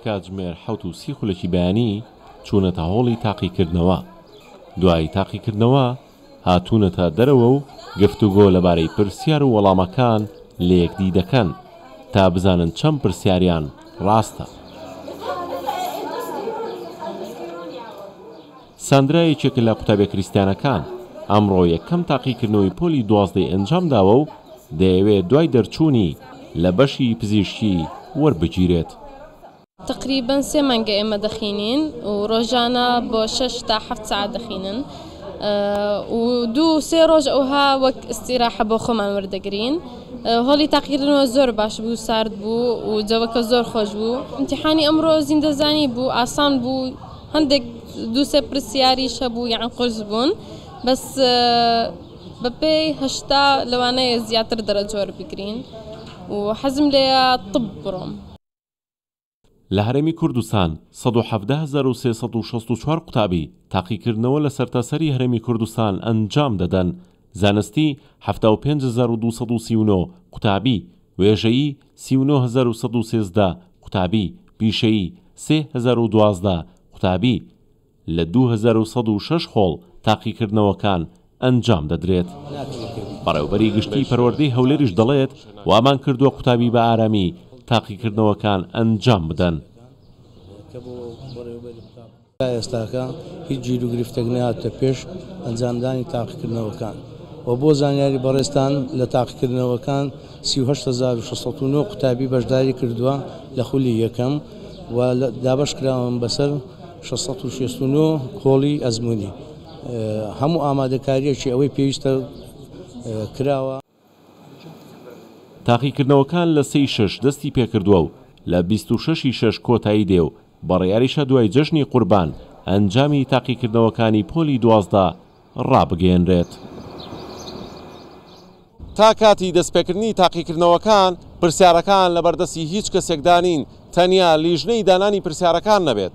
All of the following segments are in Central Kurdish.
کاتژمێر 7:30 خولەکی بەیانی چوونەتە هۆڵی تاقیکردنەوە. دوای تاقیکردنەوە هاتوونەتە دەرەوە و گفتوگۆ لەبارەی پرسیار و وەڵامەکان لەیەکدی دەکەن تا بزانن چەند پرسیاریان ڕاستە. ساندرا یەکێکە لە قوتابیە کریستیانەکان، ئەمڕۆ یەکەم تاقیکردنەوەی پۆلی دوازدەی ئەنجامداوە و دەیەوێت دوای دەرچوونی لە بەشی پزیشکی وەربگیرێت. تەقریبەن سێ مانگە ئێمە دەخینین و ڕۆژانە بۆ شەش تا حەفت سەعات دەخینن و دوو سێ ڕۆژ ئەوها وەک ئیستیراحە بۆ خۆمان وەردەگرین. هۆڵی تاقیکردنەوە زۆر باش بوو، سارد بوو و جەوەکە زۆر خۆش بوو. ئیمتیحانی ئەمڕۆ زیندەزانی بوو، ئاسان بوو، هەندێک دوو سێ پرسیاریش هەبوو یان قورس بوون، بەس بەپێی 80 لەوانەیە زیاتر دەرەجە وەربگرین و حەزم لێیە طب بڕۆم. لە هەرێمی کوردستان 117,364 قوتابی تاقیکردنەوە لە سەرتاسەری هەرێمی کوردستان ئەنجام دەدەن، زانستی 75,239 قوتابی، وێژەیی 39,113 قوتابی، پیشەیی 3,012 قوتابی لە 2106 هۆڵ تاقیکردنەوەکان ئەنجام دەدرێت. بەڕێوەبەری گشتیی پەروەردەی هەولێریش دەڵێت، وامان کردووە قوتابی بە ئارامی تاقیکردنەوەکان ئەنجام بدەن. تا ئێستاکە هیچ گیروگرفتێک نەهاتووتە پێش ئەنجامدانی تاقیکردنەوەکان و بۆ زانیاری بەڕێزتان لە تاقیکردنەوەکان 38609 قوتابی بەشداری کردووە لە خولی یەکەم و دابەشکراون بەسەر 669 هۆڵی ئەزموونی. هەموو ئامادەکارییەکی ئەوەی پێویستە کراوە. تاقیکردنەوەکان لە سێی شەش دەستی پێکردووە و لە 26 ی شەش کۆتایی دێ و بڕیاریشە دوای جەژنی قوربان ئەنجامی تاقیکردنەوەکانی پۆلی 12 ڕابگەیەنرێت. تا کاتی دەستپێکردنی تاقیکردنەوەکان پرسیارەکان لەبەردەستی هیچ کەسێکدا نین، تەنیا لیژنەی دانانی پرسیارەکان نەبێت.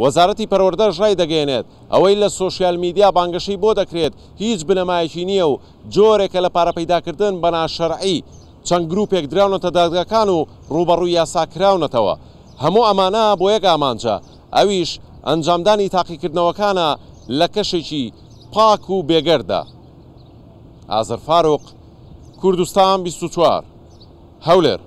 وەزارەتی پەروەردەش ڕایدەگەیەنێت، ئەوەی لە سۆشیال میدیا بانگەشەی بۆ دەکرێت هیچ بنەمایەکی نییە و جۆرێکە لە پارە پەیداکردن بە ناشەرعی، چەند گروپێک دراونەتە دادگاکان و ڕووبەڕووی یاسا کراونەتەوە. هەموو ئەمانە بۆ یەک ئامانجە، ئەویش ئەنجامدانی تاقیکردنەوەکانە لە کەشێکی پاک و بێگەرددا. ئازەر فاروق، کوردستان 24، هەولێر.